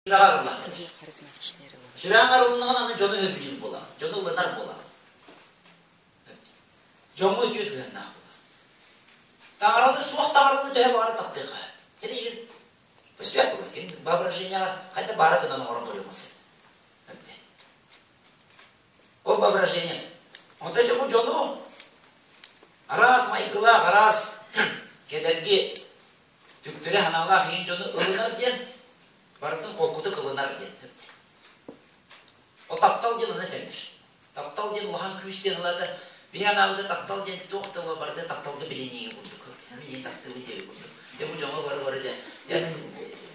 Сүрэҕэ арыллан кэлэр. Сүрэҕиҥ арылыннаҕына аны дьону өһүргүүр буолаҕын, дьону ылынар буолаҕын. Дьоҥҥо үтүө сыһыаннаах буолар. Таҥараны суох таҥараны төһө баҕарар таптыахха. Кини иһин өспүөт буолар. Кини воображениеҕа хайда баара гынан оҥорон көрүөххэ сөп. Ол воображение. Онто дьэ бу дьону араас майгылаах, араас кэдэрги түктэри санаалаах иһин дьону ылынар диэн барытын холкутук ылынар диэн Ол таптал диэн онно этэллэр. Таптал диэн улахан күүс диэн ылата биһи анаабыта таптал диэн туох да була барыта тапталга билиниигэ курдук. Мин таптыыбын диэби курдук. Дьэ бу дьоҥҥо бары бары дьэ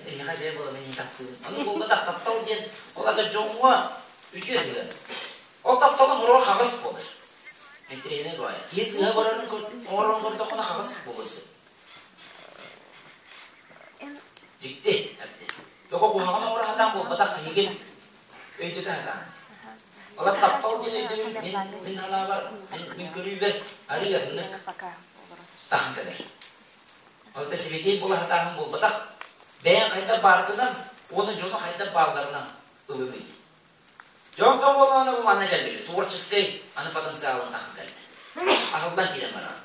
эһиэхэ дьэ буола мин таптыыбын. Ону буолбатах таптал диэн ол ата дьоҥҥо үтүө сыһыан. Ол тапталын оҥорор хаҕыс буолар. Интэриэһинэй баҕайы. Киһи сыыһа барарын оҥорорун көрдөххүнэ хаҕыс буолуон сөп. Дьикти, әбден. Тоҕо куһаҕан оҥоро сатаан буолбатах киһигин өйдөтө сатаан. Олор таптал диэн өйдөбүл мин, мин санаабар, мин, мин көрүүбэр арыый атыннык тахан кэлэр. Ол да сибэтиэй буола сатааһын буолбатах. Бэйэҥ хайдах бааргынан уонна дьону хайдах баалларынан ылыныы. Дьон тоҕо буоллаҕына бу манна кэлбит творческий аны потенциалын тахан кэллэ. Аһыллан киирэн барар.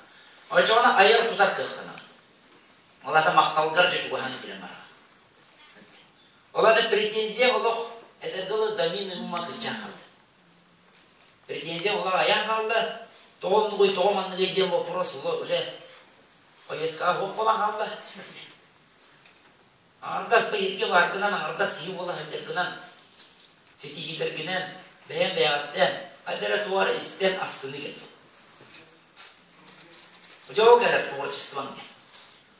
Оччоҕуна айар тутар кыахтанар. Ол ата махталгар дьэ чугаһаан киирэн барар. Ол ата претензия олох этэргэ дылы домин ума кырдьан хаалла. Претензия олох айан хаалла. Тоҕо оннугуй, тоҕо манныгый диэн вопрос уже повесткаҕа суох буолан хаалла. Аҥардас бэйиргэ бааргынан, аҥардас киһи буола сылдьаргынан, ситиһиилэргинэн, бэйэҥ бэйэҕиттэн, хайда эрэ туох эрэ истэн астыныы кэлбит. Дьэ ол кэлэр творчествоҥ диэн.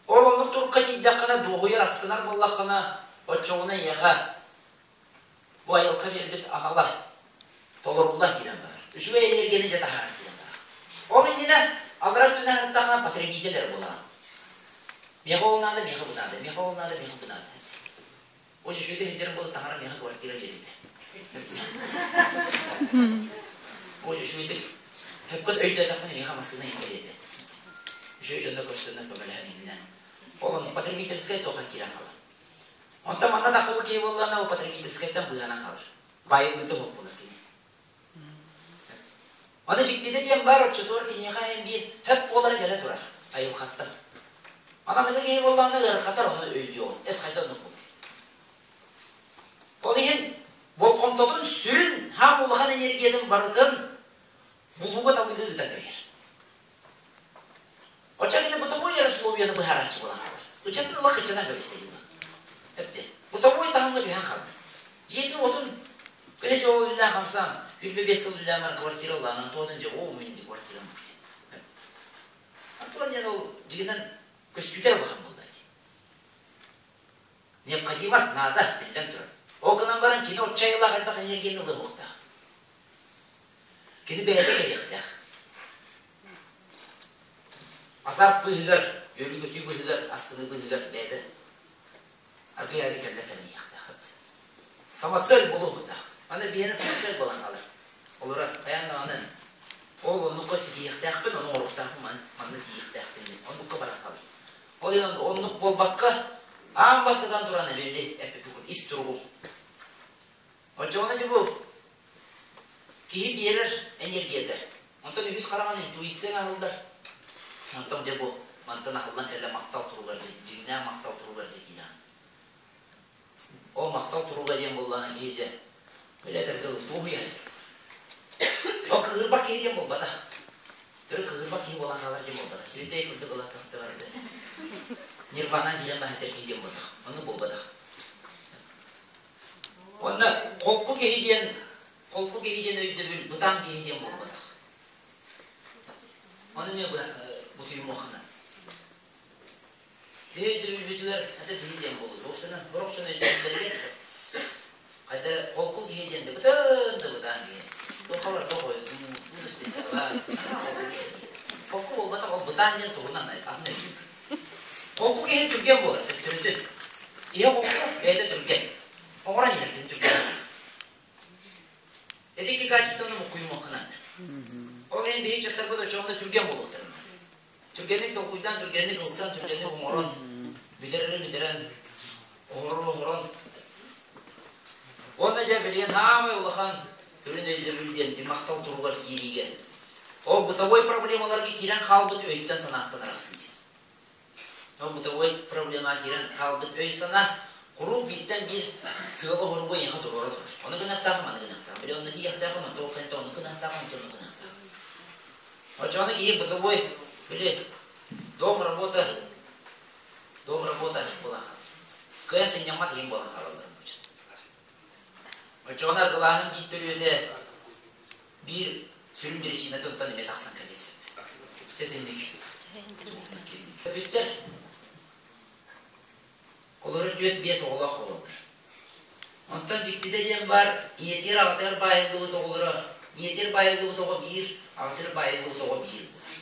Ол оннук турукка тиийдэххинэ, дуоһуйар, астынар буоллаххына, оччоҕуна эйиэхэ бу айылҕа биэрбит анала толоруллан киирэн барар. Үчүгэй энергияны дьэ таһааран киирэн барар. Ол иннинэ аллара өттүнэ сырыттаххына потребитель эрэ буолаҕын. Миэхэ ол наада, миэхэ бу наада, миэхэ ол наада, миэхэ бу наада. Очень үчүгэйдик сылдьарым буолла, таҥара миэхэ квартира биэрдэ. Очень үчүгэйдик сөпкө өйдөөтөхпүнэ миэхэ массыына иһин кэлиэтэ. Үчүгэй дьонно көрсөннөр көмөлөһөн иһинэн. Ол онно потребительскай туохха киирэн хаалар. Онтон манна таххыбыт киһи буоллаҕына, ол потребительскайтан быыһанан хаалар. Байыллыыта суох буолар кини. Аны дьиктитэ диэн баар, оччотугар киниэхэ эн биир хөп буолара кэлэ турар айылҕаттан. Аны аныгы киһи буоллаҕына ыарахатар ону өйдүөҕүн, эс хайда оннук буолар. Ол иһин болҕомтотун сүрүн хаам улахан энергиятын барытын булууга талыыга ыытан кэбиһэр. Оччо кини бытовой эрэ условияны быһаарааччы буолан хаалар. Ыччатын ыла кыччанан кэбистэ дии. Эпти. Бытовой таһымҥа түһэн хаалла. Дьиэтин уотун кини дьэ ол үлэлээн хамсаан, 25 сыл үлэлээн баран квартира ыллаан, туотун дьэ оо мин квартирам бут. Антон диэн ол дьигинэн көстүүтэ улахан буолла дии. Необходимость наада, биллэн турар. Ол гынан баран кини отчаялаах элбэх энергияны ылыахтаах. Кини бэйэтэ кэлиэхтээх. Азарт быыһыгар, үөрүү-көтүү быыһыгар, астыныы быыһыгар бэйэтэ аргыйаады кэллэ кэлэн иһиэхтээх. Самоцель буолуохтаах. Аны биһиэнэ самоцель буолан хаалар. Олора хайаан даҕаны ол оннукка ситиһиэхтээхпин, ону оҥоруохтаахпын, манна тиийиэхтээхпин диэн оннукка баран хаалар. Ол иһин оннук буолбакка, аан бастатан туран эбилли эппиппит ис туругум. Оччоҕуна дьэ бу киһи биэрэр энергията. Онтон үһүс хараҕын интуицияҥ аһыллар. Онтон дьэ бу мантан аһыллан кэллэ махтал туругар дьиҥнээх махтал туругар дьэ киирэҕин. Ол махтал туруга диэн буоллаҕына киһи дьэ үлэтэргэ дуоһуйа Ол кыһырбат киһи диэн буолбатах. Төрүт кыһырбат киһи буолан хаалар диэн буолбатах. Святой курдук ылан тахта барда. Нирвана киирэн баһыйтар киһи диэн буолбатах. Оннук буолбатах. Уонна холку киһи диэн холку киһи диэн өйдөбүл бытаан киһи диэн буолбатах. Ону эмиэ бутуйумуохха наада. Биһи өйдөбүлбүтүгэр это биһи диэн буолуо. Уопсайынан сорох дьон өйдөбүллэригэр хайда холку киһи диэн да бытаан да бытаан киһи. Туохха барыта хойутуу, холку буолбатах, ол бытаан диэн туһунан атын өйдүүр. Холку киһи түргэн буолар, төттөрүтүн. Иһэ холку, бэйэтэ түргэн. Оҥорон иһэр киһи түргэн. Ити икки качествоны буккуйумуохха наада. Ол иһин биһи ыччаттарбыт оччоҕуна түргэн буолуохтарын наада. Түргэнник толкуйдаан, түргэнник ылсан, түргэнник оҥорон, бүтэрэрин бүтэрэн, оҥорорун оҥорон. Уонна дьэ билигин саамай улахан сүрүн өйдөбүл диэн махтал туругар киириигэ. Ол бытовой проблемаларга киирэн хаалбыт өйтөн-санааттан арахсыы диэн. Ол бытовой проблемаҕа киирэн хаалбыт өй-санаа куруук бииртэн биир сыала-соруга эйиэхэ туруора турар. Ону гыныахтаах, маны гыныахтаах. Били онно тиийиэхтээх, онтон онно ону гыныахтаах, онтон ону гыныахтаах. Оччоҕуна киһи бытовой, били дом работа, дом работа буолан хаалар. Кыайан сынньаммат иһин буолан хаалаллар. Оччоҕуна аргылааһын биир төрүөтэ биир сүрүн биричиинэтэ онтон эмиэ тахсан кэлиэн сөп. Сэтинник. Бүттэр. Олору түөрт-биэс оҕолоох буолаллар. Онтон дьиктитэ диэн баар, ийэтигэр аҕатыгар баайыллыбыт оҕолоро, ийэтигэр баайыллыбыт оҕо биир, аҕатыгар баайыллыбыт оҕо биир буолар.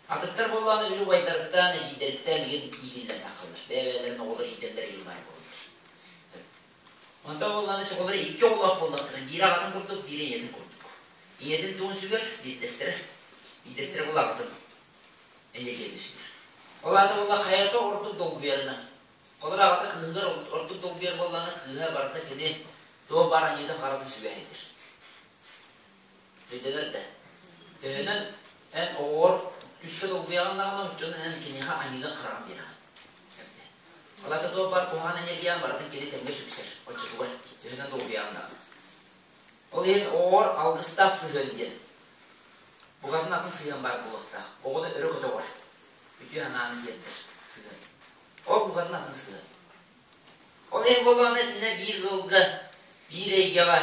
Атыттар буоллаҕына били убайдарыттан, эдьиийдэриттэн игин иитиллэн тахсаллар. Бэйэ-бэйэлэрин оҕолор иитэллэр игин баар буолаллар. Онтон буоллаҕына чоҕолоро икки оҕолоох буоллахтарына, биирэ аҕатын курдук, биирэ ийэтин курдук. Ийэтин туун сүгэр, биирдэстэрэ. Биирдэстэрэ буолла аҕатын энергиятын сүгэр. Ол аата буолла хайата ордук долгуйарынан. Холобур аҕата кыыһыгар ордук долгуйар буоллаҕына, кыыһа барыта кини туох баар аньыытын-харатын сүгэ сылдьар. Өйдөнөр да. Төһөнөн эн оҕоҕор күүскэ долгуйаҕын даҕаны, оччонон эн киниэхэ аньыыгын хараҕын биэрэҕин. Ол аата туох баар куһаҕан энергияҕын барытын кини тэҥҥэ сүксэр, оччотугар төһөнөн долгуйаҕын даҕаны. Ол иһин оҕоҕор алгыстаах сыһыан диэн букатын атын сыһыан баар буолуохтаах. Оҕону өрө көтөҕөр, үтүө санааны тиэрдэр сыһыан. Ол букатын атын сыһыан. Ол иһин буоллаҕына итиннэ биир ыалга, биир эйгэҕэ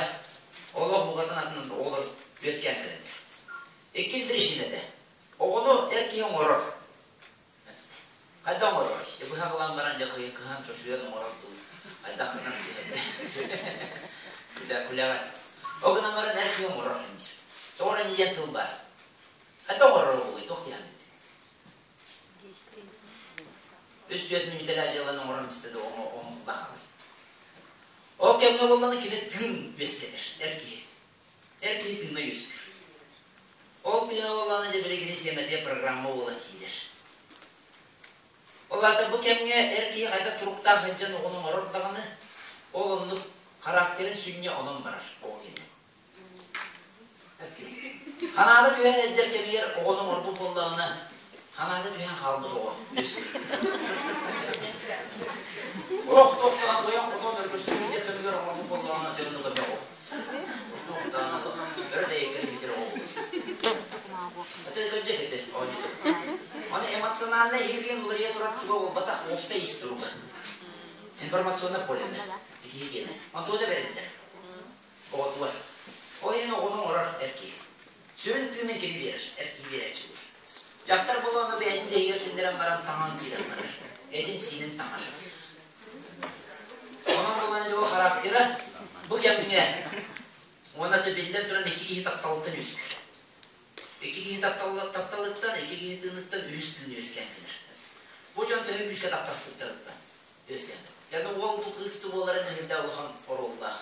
олох букатын атын оҕолор үөскээн кэлэллэр. Иккис биричиинэтэ оҕону эр киһи оҥорор. Хайдах оҥорор? Дьэ быһах ылан баран дьэ кыһан чочуйан оҥорор дуу? Хайдах гынан түһэрдэ? Күлэ күлэҕин. Ол гынан баран эр киһи оҥорор диир. Тоҕо эрэ диэн тыл баар. Хайдах оҥорор буолуой? Туох диэхин Үс түөрт мүнүүтэлээх дьыаланы оҥорон истэ да оҥоһулла хаалар. Ол кэмҥэ буоллаҕына кини тыын үөскэтэр, эр киһи. Эр киһи тыына үөскүүр. Ол тыына буоллаҕына дьэ били кини сиэмэтигэр программа буолан киирэр. Ол аата бу кэмҥэ эр киһи хайдах туруктаах сылдьан оҕону оҥорор даҕаны, ол оннук характерын сүнньэ онон барар оҕо киһи. Ханаада түһэн сылдьар кэмигэр оҕону оҥорбут буоллаҕына, ханаада түһэн хаалбыт оҕо. Ох, тохтоон, бойон хотон өргөстүү сылдьар кэмигэр оҥорбут буоллаҕына, дьону көрбөх оҕо. Тохтоон, өрө дэйэккэ бүтэр оҕо буолуо. Это кырдьык этэ, оонньуутун. Аны эмоциональнай иһиргэн уларыйа турар туга буолбатах, уопсай ис туруга. Информационное поле киһи гиэнэ. Онтуо да бэриллэр. Оҕотугар. Ол иһин оҕону оҥорор эр киһи. Сүрүн тыынын кини биэрэр, эр киһи биэрээччи буолар. Дьахтар буолан бэйэтин дьиэтигэр киллэрэн баран таҥан киирэн барар. Этин-сиинин таҥар. Онон буолан дьоло характера бу кэмҥэ уонна да биллэн туран икки киһи тапталыттан үөскүүр. Икки киһи тапталыттан, икки киһи тыыныттан үһүс тыын үөскээн кэлэр. Бу дьон төһө күүскэ таптаспыттарыттан үөскээн. Дьэ уол бу кыыс буоларын эһирдэ улахан оруоллаах.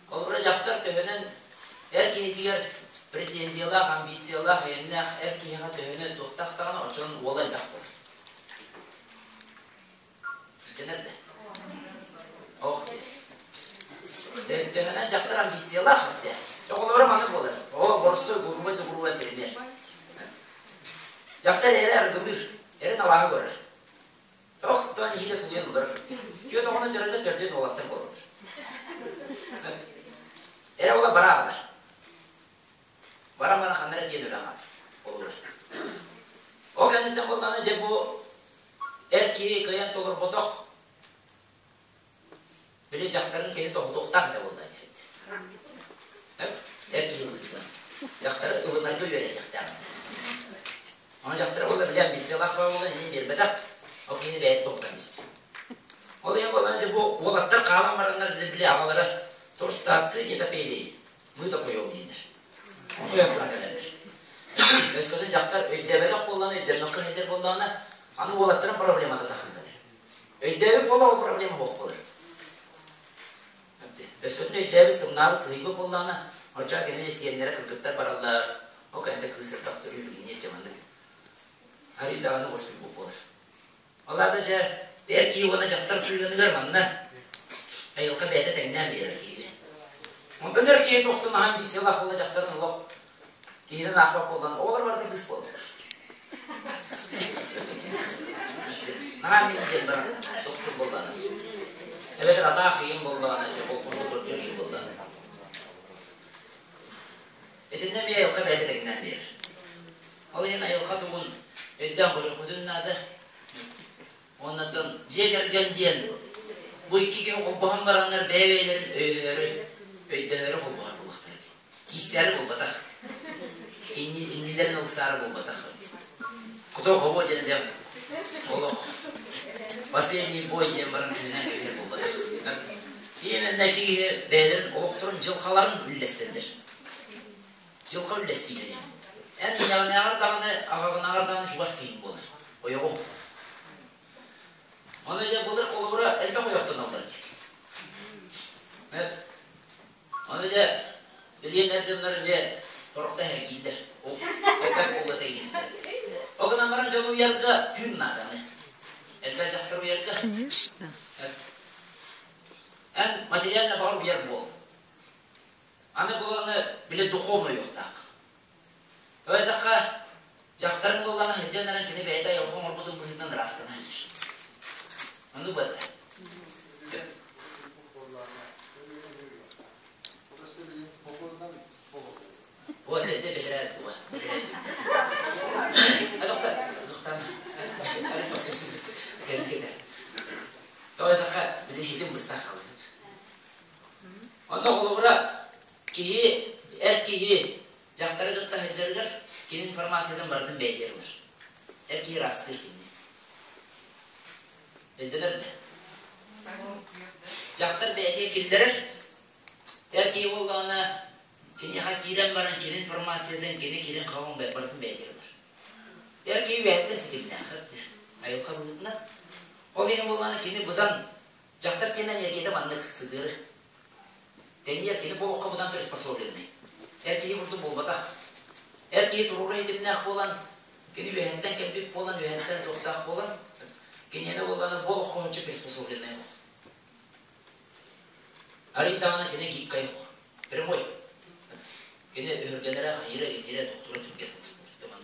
Холобура дьахтар төһөнөн эр киһитигэр претензиялаах, амбициялаах, эйэннээх эр киһиэхэ төһөнөн туохтаах даҕаны оччонон уола элбэх буолар. Дэнэр да? Ох Төһөнөн дьахтар амбициялаах этэ. Оҕолоро маннык буолар. Оо, боростуой грубай да грубай пример. Дьахтар эрэ аргылыыр, эрин абааһы көрөр. Ох, иһиилэ тулуйан олорор. Түөрт оҕону төрөтө төрдүөн уолаттар буолаллар. Эрэ оҕо бара аалар. Баран баран ханна эрэ тиийэн өлөн хаалар. Олорор. Ол кэнниттэн буоллаҕына дьэ бу эр киһи кыайан толорботох били дьахтарын кини тоһутуохтаах этэ буолла диэбит. Эр киһи быһыытынан. Дьахтары ылынарга үөрэтиэхтээх. Ону дьахтара буолла били амбициялаах буолан иннин биэрбэтэх, ол киһини бэйэтэ тоһутан биспит. Ол иһин буолан дьэ бу уолаттар хаалан бараннар били аҕалара то что отцы не топили, мы топоем дииллэр. Ону туран кэлэллэр. Өскөтүн дьахтар өйдөөбөтөх буоллаҕына, өйдөммөккө сылдьар буоллаҕына, аны уолаттарын проблемата тахсан кэлэр. Өйдөөбүт буолла ол проблема суох буолар. Өскөтүн өйдөөбүт, сымнаабыт, сыһыйбыт буоллаҕына, оччоҕо кини сиэннэрэ кыргыттар бараллар, ол кэннэ кыыс элбэх төрүүр, киниэ чэ маннык арый даҕаны уоскуйбут буолар. Ол аата дьэ эр киһи уонна дьахтар сыһыаныгар манна Айылҕа бэйэтэ тэҥнээн биэрэр киһини. Онтон эр киһи тохтун аһан амбициялаах буола дьахтарын олох киһинэн аахпат буолан оҕолор барыта кыыс буолла. Наһаа мин диэн баран тохтур буоллаҕына. Эбэтэр атаах ыйым буоллаҕына, чэ болҕомто көрдүөр ыйым буоллаҕына. Итиннэ эмиэ айылҕа бэйэтэ тэҥнээн биэрэр. Ол иһин айылҕа тугун өйдөөн көрүөххүтүн наада. Уонна дьиэ кэргэн диэн бу икки киһи холбоһон бараннар бэйэ-бэйэлэрин өйөһөрү, өйдөһөрү холбоһор буолуохтара дии. Киирсээри буолбатах. Иннилэрин ылсаары буолбатах. Кто кого диэн диэн олох последний бой диэн баран түһүнэн кэбиһэр буолбатах. Именно икки киһи бэйэлэрин олохторун дьылҕаларын үллэстэллэр. Дьылҕа үллэстиитэ диэн. Эн ийэҕинээҕэр даҕаны, аҕаҕынааҕар даҕаны чугас киһиҥ буолар. Ойоҕуҥ. Ону дьэ былыр холобура элбэх ойохтоноллор дии. Ону дьэ билиэн эр дьоннор эмиэ сорохто эргииллэр. Элбэх буолла тэйииллэр. Ол гынан баран дьону уйарга тыын нааданы. Элбэх дьахтар уйарга. Конечно. Эн материально баҕар уйар буол. Аны буоланы били духовно уйуохтаах. Тоҕо диэтэххэ, дьахтарыҥ буоллаҕына сылдьан эрэн кини бэйэтэ айылҕа оҥорбутун быһыытынан ыраастана сылдьар. Оннук буолла. Вот это бэдэрээт була. Доктор, доктор, Тоҕо диэтэххэ, били иһитин быстах хаалбыт. Онно холобура, киһи, эр киһи дьахтары кытта сылдьарыгар кини информациятын барытын бэйэтигэр ылар. Эр киһи ыраастыыр кинини. Өйдөнөр да? Дьахтар бэйэтигэр киллэрэр, эр киһи буоллаҕына киниэхэ киирэн баран кини информациятын, кини кирин-хаҕын барытын бэйэтигэр ылар. Эр киһи үөһэттэн ситимнээх айылҕа быһыытынан. Ол иһин буоллаҕына кини быдан Дьахтар киэнэ энергията маннык сытыары. Тэнийэр кини бу олоххо быдан приспособленный. Эр киһи курдук буолбатах. Эр киһи туруору ситимнээх буолан, кини үөһэттэн кэлбит буолан, үөһэттэн туохтаах буолан, киниэнэ буоллаҕына бу олоххо ончу приспособленный олох. Арый даҕаны кини гибкай олох. Прямой. Кини өһүргэнэрэ, хайыра, иҥирэ, тохтура түргэн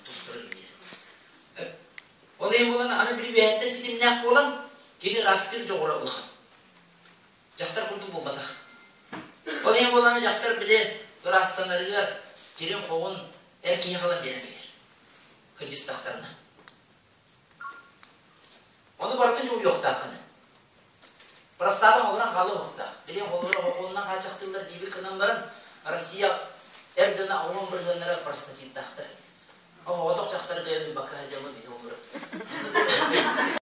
тустара иҥирэ. Ол иһин буолан, аны били үөһэттэн ситимнээх буолан, кини ыраастыыр дьоҕура улахан. Дьахтар курдук буолбатах. Ол иһин буолан, дьахтар били ыраастанарыгар кирин-хоҕун эр киһи халан биэрэн кэбиһэр. Кырдьыстахтарына. Ону барытын дьулуйуохтааххын. Простатан олорон хаалыахтаах. Билигин холобура хокуонунан хааччахтыыллар диэбит гынан баран, Россия эр дьоно 80 бырыһыаннара простатиттаахтар эбит. Оҕотох дьахтары бэйэм бакка сылдьаммын биһи олорор.